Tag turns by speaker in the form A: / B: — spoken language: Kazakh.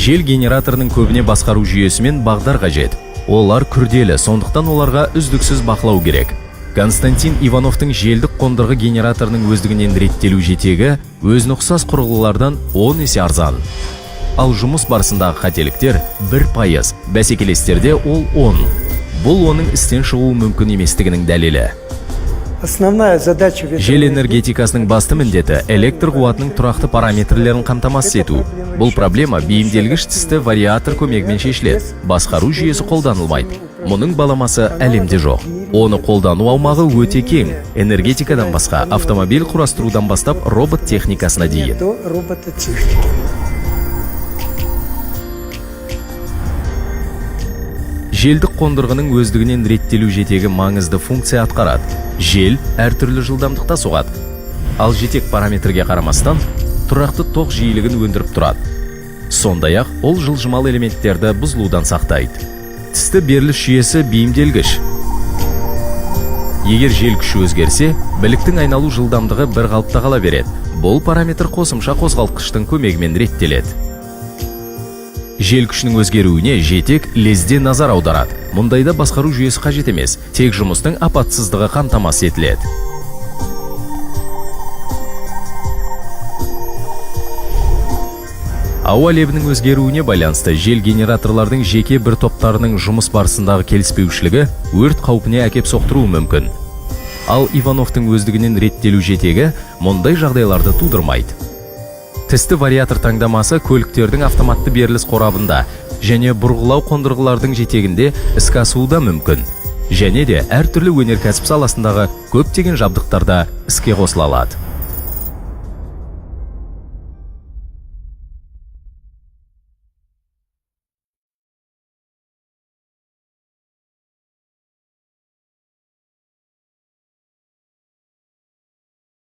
A: Жел генераторының көбіне басқару жүйесі мен бағдар қажет. Олар күрделі, сондықтан оларға үздіксіз бақылау керек. Константин Ивановтың желдік қондырғы генераторының өздігінен реттелу жетегі өзіне ұқсас құрылғылардан 10 есе арзан. Ал жұмыс барысындағы қателіктер 1%, бәсекелестерде ол 10. Бұл оның істен шығуы мүмкін еместігінің дәлелі.
B: Основная задача
A: Жел энергетикасының басты міндеті — электр қуатының тұрақты параметрлерін қамтамасыз ету. Бұл проблема бейімделгіш тісті вариатор көмегімен шешіледі. Басқару жүйесі қолданылмайды. Мұның баламасы әлемде жоқ. Оны қолдану аумағы өте кең. Энергетикадан басқа автомобиль құрастырудан бастап робот техникасына дейін.
B: До робототехники.
A: Желдік қондырғының өздігінен реттелу жетегі маңызды функция атқарады. Жел әртүрлі жылдамдықта соғады. Ал жетек параметрге қарамастан тұрақты тоқ жиілігін өндіріп тұрады. Сондай-ақ ол жылжымалы элементтерді бұзылудан сақтайды. Тісті беріліс жүйесі бейімделгіш. Егер жел күші өзгерсе, біліктің айналу жылдамдығы бір қалыпта қала береді. Бұл параметр қосымша қозғалтқыштың көмегімен реттеледі. Жел күшінің өзгеруіне жетек лезде назар аударады. Мұндайда басқару жүйесі қажет емес, тек жұмыстың апатсыздығы қамтамасыз етіледі. Ауа лебінің өзгеруіне байланысты жел генераторлардың жеке бір топтарының жұмыс барысындағы келіспеушілігі өрт қаупіне әкеп соқтыруы мүмкін. Ал Ивановтың өздігінен реттелу жетегі мұндай жағдайларды тудырмайды. Тісті вариатор таңдамасы көліктердің автоматты беріліс қорабында және бұрғылау қондырғылардың жетегінде іске асуы да мүмкін. Және де әртүрлі өнеркәсіп саласындағы көптеген жабдықтарда іске қосыла алады.